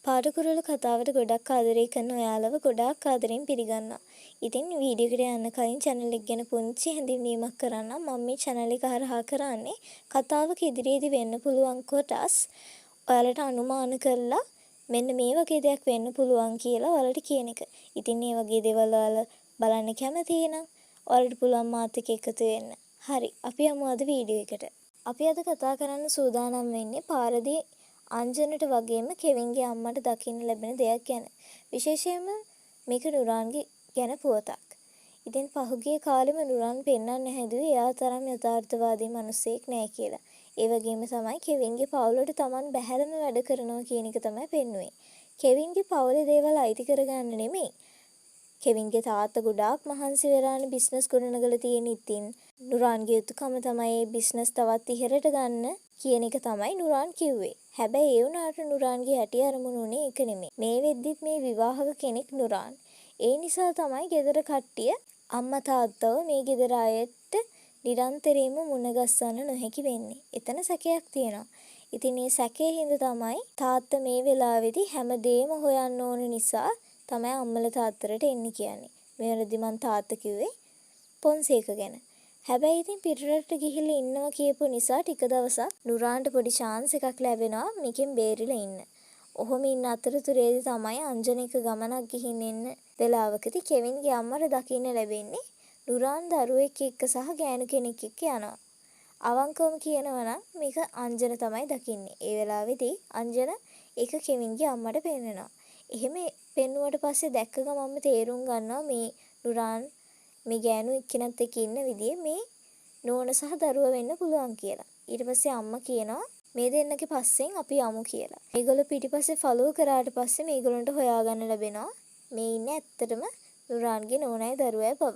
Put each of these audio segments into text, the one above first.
පාට කුරුල්ල කතාවට ගොඩක් ආදරේ කරන ඔයාලව ගොඩාක් ආදරෙන් පිළිගන්නවා. ඉතින් වීඩියෝ එකට යන්න කලින් චැනල් එක ගැන පුංචි හැඳින්වීමක් කරන්නම්. මම මේ චැනල් එක හරහා කරන්නේ කතාවක ඉදිරියේදී වෙන්න පුළුවන් කොටස් ඔයාලට අනුමාන කරලා මෙන්න මේ වගේ දෙයක් වෙන්න පුළුවන් කියලා ඔයාලට කියන එක. ඉතින් මේ වගේ දේවල් ඔයාලා බලන්න කැමති නම් ඔයාලට පුළුවන් මාත් එක්ක එකතු වෙන්න. හරි, අපි යමු අද වීඩියෝ එකට. අපි අද කතා කරන්න සූදානම් වෙන්නේ පාරදී අංජනට වගේම කෙවින්ගේ අම්මට දකින්න ලැබෙන දෙයක් ගැන. විශේෂයෙන්ම මේක නුරාන්ගේ ගැන පුවතක්. ඉතින් පහුගිය කාලෙම නුරාන් පෙන්වන්න හැදුවේ එයා තරම් යථාර්ථවාදී මිනිස්සෙක් නෑ කියලා. ඒ වගේම තමයි කෙවින්ගේ පවුලට තමන් බැහැලම වැඩ කරනවා කියන එක තමයි පෙන්නුවේ. කෙවින්ගේ පවුලේ දේවල් අයිති කරගන්න නෙමෙයි. කෙවින්ගේ තාත්තා ගොඩාක් මහන්සි වෙලානේ බිස්නස් ගොඩනගලා තියෙන්නේ. ඉතින් නුරාන්ගේ යුතුකම තමයි ඒ බිස්නස් තවත් ඉහළට ගන්න කියන එක තමයි නුරාන් කිව්වේ. හැබැයි ඒ වුණාට නුරාන්ගේ යටි අරමුණ උනේ ඒක නෙමෙයි. මේ වෙද්දිත් මේ විවාහක කෙනෙක් නුරාන්. ඒ නිසා තමයි ගෙදර කට්ටිය අම්මා තාත්තව මේ ගෙදර අයට නිරන්තරයෙන්ම මුණ ගස්සන්න නොහැකි වෙන්නේ. එතන සැකයක් තියෙනවා. ඉතින් මේ සැකේ හින්දා තමයි තාත්තා මේ වෙලාවේදී හැමදේම හොයන්න ඕන නිසා තමයි අම්මලා තාත්තලට එන්න කියන්නේ. මේ වෙලෙදි මං තාත්තා කිව්වේ පොන්සේක ගැන. හැබැයි ඉතින් පිටරටට ගිහිල්ලා ඉන්නවා කියපු නිසා ටික දවසක් නුරාන්ට පොඩි චාන්ස් එකක් ලැබෙනවා මේකෙන් බේරිලා ඉන්න. ඔහොම ඉන්න අතරතුරේදී තමයි අංජන එක ගමනක් ගිහින් එන්න වෙලාවකදී කෙවින්ගේ අම්මට දකින්න ලැබෙන්නේ නුරාන් දරුවෙක් එක්ක සහ ගෑනු කෙනෙක් එක්ක යනවා. අවංකවම කියනවා නම් මේක අංජන තමයි දකින්නේ. ඒ වෙලාවේදී අංජන ඒක කෙවින්ගේ අම්මට පෙන්නනවා. එහෙම පෙන්නුවට පස්සේ දැක්ක ගමන්ම තේරුම් ගන්නවා මේ නුරාන් මේ ගෑනු එක්කෙනත් එක්ක ඉන්න විදිය මේ නෝන සහ දරුවා වෙන්න පුළුවන් කියලා. ඊට පස්සේ අම්මා කියනවා මේ දෙන්නගේ පස්සෙන් අපි යමු කියලා. මේගොල්ලෝ පිටිපස්සේ ෆලෝ කරාට පස්සේ මේගොල්ලන්ට හොයාගන්න ලැබෙනවා මේ ඉන්නේ ඇත්තටම නුරාන්ගේ නෝනයි දරුවයි බව.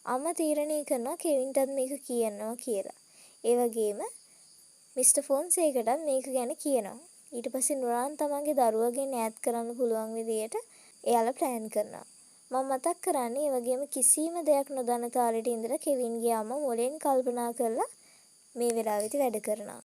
අම්මා තීරණය කරනවා කෙවින්ටත් මේක කියනවා කියලා. ඒ වගේම මිස්ටර් ෆොන්සේකටත් මේක ගැන කියනවා. ඊට පස්සේ නුරාන් තමන්ගේ දරුවගෙන් ඈත් කරන්න පුළුවන් විදියට එයාලා ප්ලෑන් කරනවා. මම මතක් කරන්නේ ඒ වගේම කිසිම දෙයක් නොදන්න තාලෙට ඉඳලා කෙවින්ගේ අම්මා මොලෙන් කල්පනා කරලා මේ වෙලාවෙදි වැඩ කරනවා.